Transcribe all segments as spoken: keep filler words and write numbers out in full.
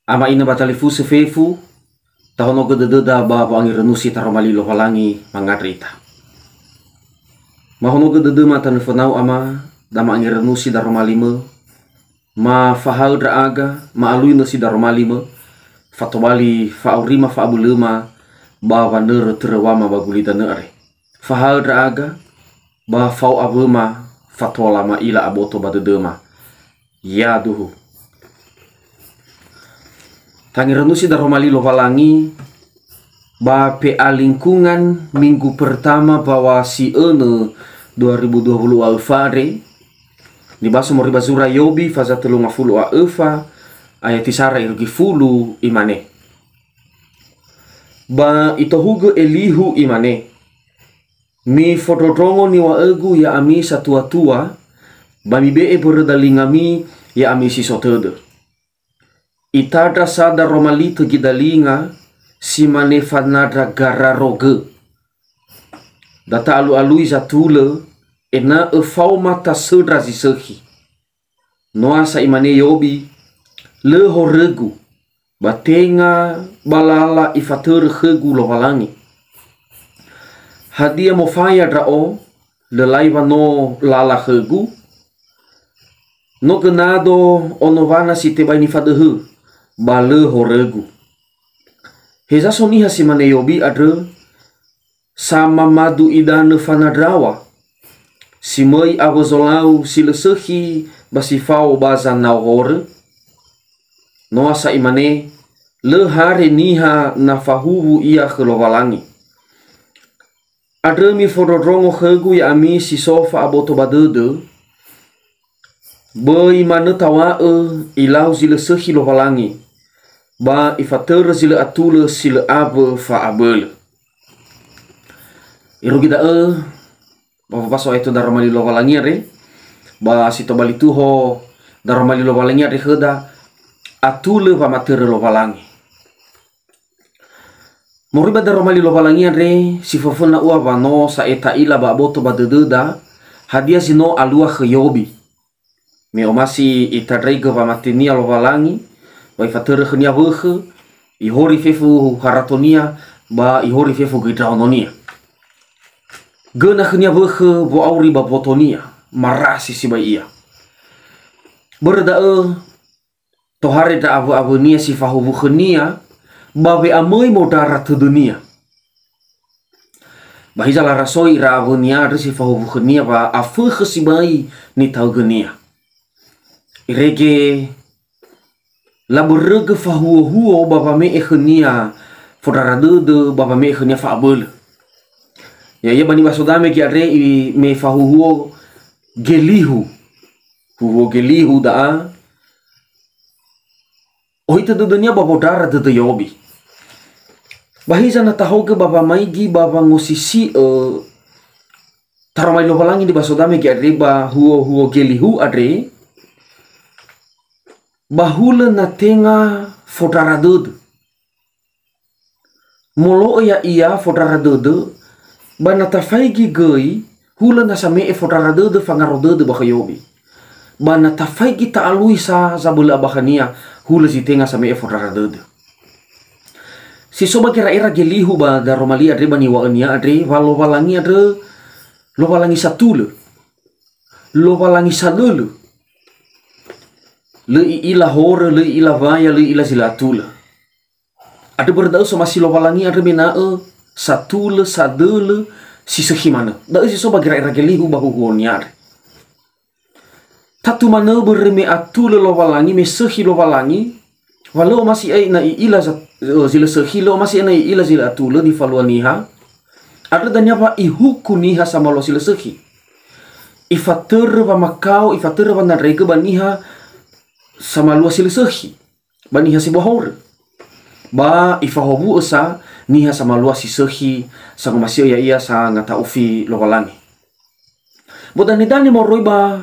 Ama ina ba talifusö fefu, tahonogö dödöda ba wa'angerönusi taroma li Lowalangi mangandrö ita. Mahonogö dödöma tanö fönau Ama, da ma'angerönusi daroma limö, ma fahaö ndra'aga, ma'alui nösi daroma limö, fa tobali fa'aurima fa'abölöma ba wanörö töröwama ba gulidanö are. Fahaö ndra'aga, ba fao awöma fatola ma'ila aboto ba dödöma. Yaduhu. Tangerönusi daroma li Lowalangi ba pe'alingkungan minggu pertama bawa si önö dua ribu dua puluh a öfa andre, nibaso moroi ba zura Yobi faza tölu ngafulu a öfa, ayati sara irugi fulu, imane. Ba itohugö Elihu, imane, "Mifondrondrongo niŵa'ögu, ya'ami satua-tua, ba mibe'e mbörö dalingami, ya'ami si so tödö. Itandra sa daroma li tögi dalinga, si mane fanandra gararo gö. Da ta'alu'alui zatulö, ena'ö faoma tasöndra zi sökhi." Noa sa imane Yobi, "Lö horögu, ba tenga ba lala ifatörö khögu Lowalangi. Hadia mofaya ndra'o, lö lai wa no lala khögu? No gönado ono wana si tebai nifadöhö, ba lö horögu." Heza so niha si mane Yobi andrö, samamadu idanö fanandraŵa, si möi awö zolau si lö sökhi ba si fao ba zanao horö? Noa sa imane, "Lö hare niha na fahuwu ia khö Lowalangi." Andrö mifondrondrongo khögu, ya'ami si so fa'aboto ba dödö, böi manö taw̃a'ö ilau zi lö sökhi Lowalangi, ba ifatörö zi lö atulö si lö awö fa'abölö. Irugi da'ö, ba wombaso aetu daroma li Lowalangi andre, ba si tobali tuho daroma li Lowalangi andre khöda, atulö wamatörö Lowalangi. Moroi ba daroma li Lowalangi andre, si föföna ua wa no sa'e ta'ila ba aboto ba dödöda, hadia zi no alua khö Yobi. Me omasi itandraigö wamatenia Lowalangi, ba ifatörö khönia wökhö, ihori fefu haratonia, ba ihori fefu göi ndraononia. Göna khönia wökhö wo'auri ba mbotonia, marasi sibai ia. Börö da'ö, tohare ndra awö-awönia si fahuwu khönia, ba we'amöi modara tödönia. Ba hiza larasoi ira awönia andrö si fahuwu khönia wa afökhö sibai nitaögönia. Irege labörögö fahuo-huo ba wame'e khönia fondrara dödö, ba wame'e khönia fa'abölö. Ya'ia ba nibaso dame gi andre i me fahuhuo gelihu. Huhuo gelihu da'a, ohitö dödönia ba wondrara dödö Yobi. Ba hiza na tahogö ba wamaigi ba wangosisi'ö taroma li Lowalangi nibaso dame gi andre ba huo-huo gelihu andre, ba hulö na tenga fondrara dödö. Molo'ö ya'ia fondrara dödö, ba na tafaigi göi, hulö na same'e fondrara dödö fangaro dödö ba khö Yobi. Ba na tafaigi ta'alui sa zabölö abakhania, hulö zi tenga same'e fondrara dödö. Si so ba gera'era gelihu ba daroma li andre ba niŵa'önia andre, wa Lowalangi andrö Lowalangi satulö. Lowalangi sadölö. Lö i'ila horö, lö i'ila waya, lö i'ila zi lö atulö. Andrö börö da'ö somasi Lowalangi andrö me na'ö satulö, sadölö, si sökhi manö. Da'ö si so ba gera'era gelihu ba huhuonia andre. Tatu manö börö me atulö Lowalangi, me sökhi Lowalangi, wa lö omasi ai na i'ila za-, zi lö sökhi, lö omasi ai na i'ila zi lö atulö nifalua niha. Andrö dania wa ihuku niha samalua si lö sökhi. Ifatörö wamakao, ifatörö wanandraigö ba niha samalua si lö sökhi. Ba niha si bohorö. Ba ifahowu'ö sa niha samalua si sökhi, sangomasi'ö ya'ia sangata'ufi Lowalangi. Ba danedane moroi ba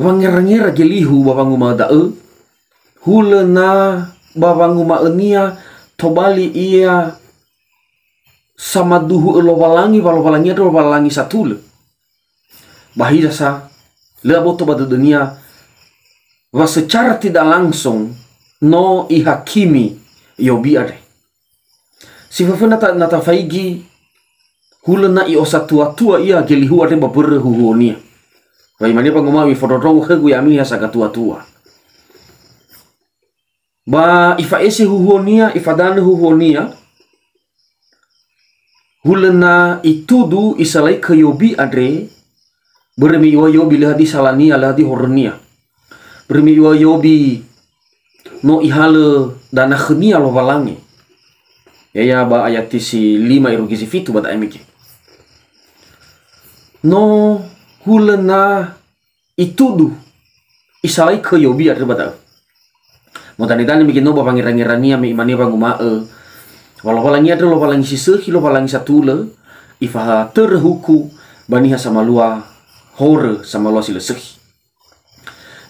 wangerangera gelihu ba wanguma'ö da'ö, hulö na ba wanguma'önia tobali ia samaduhu'ö Lowalangi, wa Lowalangi andrö Lowalangi satulö. Ba hiza sa, lö aboto ba dödönia, wa secara tidak langsung, No ihakimi Yobi andre. Si föföna ta-, na tafaigi, hulö na i'osatuatua ia gelihu andre ba börö huhuonia. Wa imane wanguma'ö, "Mifondrondrongo khögu ya'ami niha sagatuatua." Ba ifa'ese huhuonia, ifadanö huhuonia, hulö na itudu Isalai khö Yobi andre, börö me iŵa'ö Yobi lö hadia salania, lö hadia horönia. Börö me iŵa'ö Yobi no ihalö dana khönia Lowalangi. Ya'ia ba ayati si lima irugi si fitu ba da'e mege. No hulö na itudu Isalai khö Yobi andrö ba da'ö. Modane-dane mege no ba wangerangerania me imane wanguma'ö, wa Lowalangi andrö Lowalangi si sökhi, Lowalangi satulö, ifatörö huku ba niha samalua horö, samalua si lö sökhi.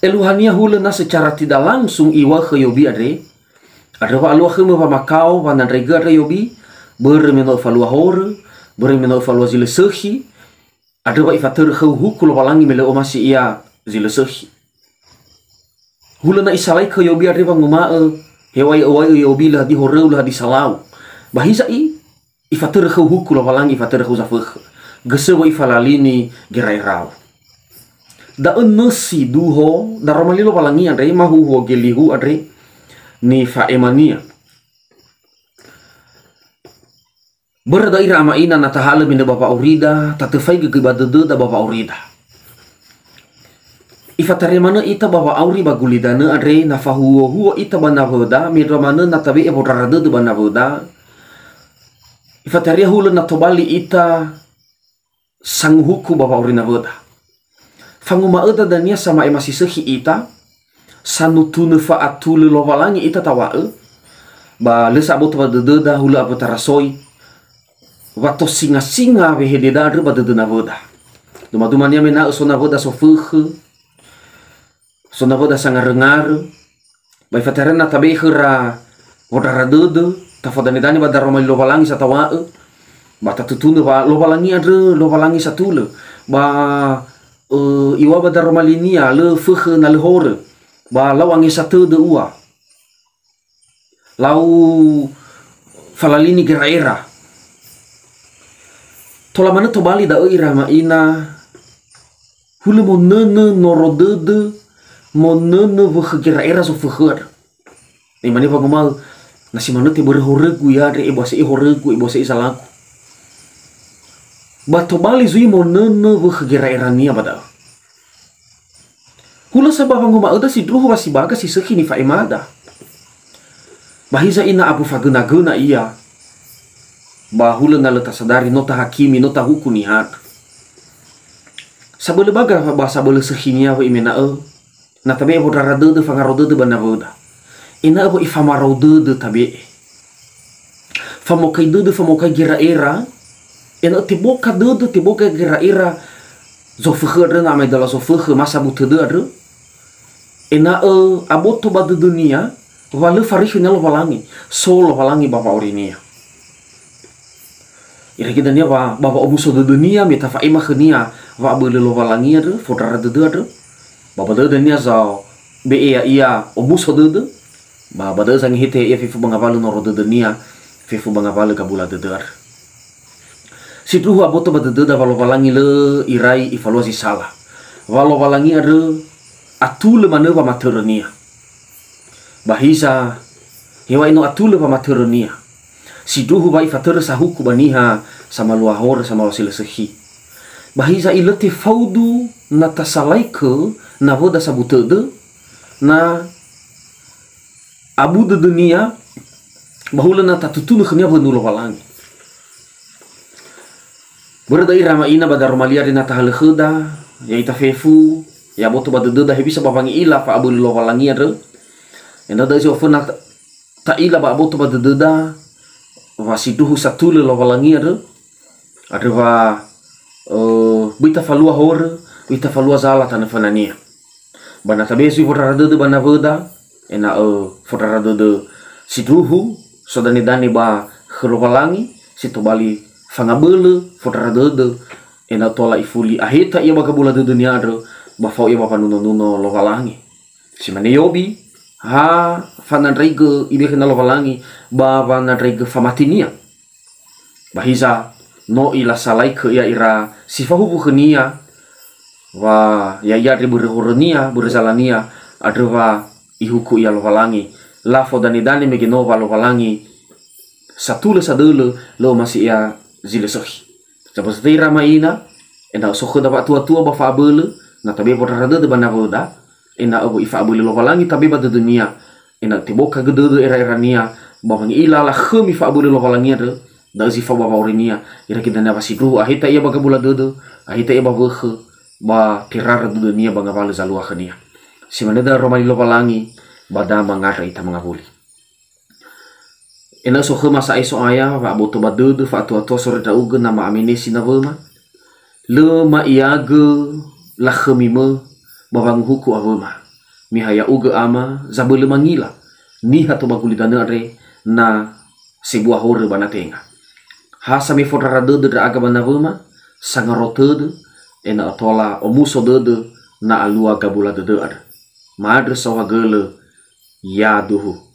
Eluahania hulö na secara tidak langsung iŵa'ö khö Yobi andre, andrö wa alua khömö wamakao wanandraigö andrö Yobi, börö me no öfalua horö, börö me no öfalua zi lö sökhi, andrö wa ifatörö khöu huku Lowalangi me lö omasi ia zi lö sökhi. Hulö na Isalai khö Yobi andre wanguma'ö, "Heŵa'ae öŵa'ö Yobi lö hadia horöu, lö hadia salau." Ba hiza'i, ifatörö khöu huku Lowalangi, ifatörö khöu zafökhö. Gösö wa ifalalini gera'erau. Da'ö nösi duho daroma li Lowalangi andre, mahuhuo gelihu andre nifa'emania. Börö da'ö ira ama ina na tahalö menö ba wa'aurida, tatöfaigö göi ba dödöda ba wa'aurida. Ifataria manö ita ba wa'auri ba gulidanö andre, na fahuhuo ita ba nawöda, mendrua manö na tabe'e wondrara dödö ba nawöda. Ifataria hulö na tobali ita sanguhuku ba wa'auri nawöda. Fanguma'öda dania sama'ema si sökhi ita, sanutunö fa'atulö Lowalangi ita taŵa'ö, ba lö sa aboto ba dödöda hulö awöta rasoi, wa tosinga-singa wehededa andrö ba dödö nawöda. Duma-dumania me ena'ö so nawöda sofökhö, so nawöda sangarö-ngarö, ba ifataria na tabe'e khöra wondrara dödö, tafodane-dane ba daroma li Lowalangi sataŵa'ö, ba tatutunö wa Lowalangi andrö Lowalangi satulö, ba, ö, iŵa'ö ba daroma linia, lö fökhö na lö horö, ba lau angesa tödö ua. Lau falalini gera'era. Tola manö tobali da'ö ira ama ina, hulö monönö noro dödö, monönö wökhö gera'era zofökhö andrö. Imane wanguma'ö, "Na si manö tebörö horögu ia andre, ebua se'e horögu, ebua se'e zalagu." Ba tobali zui monönö wökhö gera'erania ba da'ö. Hulö sa ba wanguma'öda sindruhu wa sibaga si sökhi nifa'emada. Ba hiza ina abu fagöna-göna ia, ba hulö na lö tasadari no tahakimi, no tahuku niha. Sabölö baga ba sabölö sökhinia wö'i me ena'ö, na tabe'e wondrara dödö, fangaro dödö ba nawöda. Ena'ö wö'i famarao dödö tabe'e. Famokai dödö, famokai gera'era, ena'ö teboka dödö, teboka gera'era zofökhö andrö na amaedola zofökhö, ma sabu tödö andrö. Ena'ö aboto ba dödönia, wa lö faröi khönia Lowalangi, so Lowalangi ba wa'aurinia. Irege dania wa, ba wa'omuso dödönia me tafa'ema khönia wa'abölö Lowalangi andrö, fondrara dödö andrö. Ba ba dödönia zabe'e ya'ia omuso dödö, ba ba da'ö zangehete ya'ia fefu ba ngawalö noro dödönia, fefu ba ngawalö gabula dödö andrö. Sindruhu aboto ba dödöda wa Lowalangi lö irai ifalua zi sala. Wa Lowalangi andrö atulö manö wamatörönia. Ba hiza, heŵa'ae no atulö wamatörönia. Sindruhu wa ifatörö sahuku ba niha samalua horö, samalua si lö sökhi. Ba hiza i lö tefaudu na tasalaikö nawöda sabu tödö, na abu dödönia, ba hulö na tatutunö khönia wönu Lowalangi. Börö da'ö ira ama ina ba daroma li andre na tahalö khöda, ya'ita fefu, ya aboto ba dödöda hewisa ba wangi'ila fa'abölö Lowalangi andrö. Ena'ö da'ö zi oföna ta-, ta'ila ba aboto ba dödöda, wa sindruhu satulö Lowalangi andrö, andrö wa, ö, böi tafalua horö, böi tafalua zala tanö fönania. Ba na tabe'e zui fondrara dödö ba nawöda, ena'ö fondrara dödö sindruhu, sodanedane ba khö Lowalangi, si tobali fangabölö fondrara dödö, ena'ö tola ifuli aheta ia ba gabula dödönia andrö, ba fao ia ba wanuno-nuno Lowalangi. Si mane Yobi, ha fanandraigö ibekhöna Lowalangi ba wanandraigö famatinia. Ba hiza no ilasalaikö ia ira si fahuwu khönia, wa ya'ia andre börö horönia, börö zalania, andrö wa ihuku ia Lowalangi. Lafo danedane mege no wa Lowalangi satulö sadölö, lö omasi ia zi lö sökhi. Zabösötö ira ma'ina, ena'ö so khöda wa'atuatua ba fa'abölö, na tabe wondrara dödö ba nawöda, ena'ö wö'i fa'abölö Lowalangi tabe ba dödönia, ena'ö tebokagö dödö era'erania, ba wangi'ila lakhömi fa'abölö Lowalangi andrö, da'ö zi fao ba wa'aurinia, irege dania wa sindruhu, aheta ia ba gabula dödö, aheta ia ba wökhö, ba terara dödönia ba ngawalö zalua khönia. Si manö daroma li Lowalangi, ba da mangandrö ita mangawuli. Ena'ö so khöma sa'ae So'aya, wa'aboto ba dödö fa'atuatua soroi ndra'ugö na ma'amenesi nawöma. Lö ma'iagö lakhömi mö ba wanguhuku awöma. Miha ya'ugö ama, zabölö mangila, niha tou ba gulidanö andre na sebua horö ba na tenga. Ha samefondrara dödö ndra'aga ba nawöma, sangaro tödö, ena'ö tola omuso dödö na alua gabula dödö andrö. Ma'andrö saohagölö, yaduhu.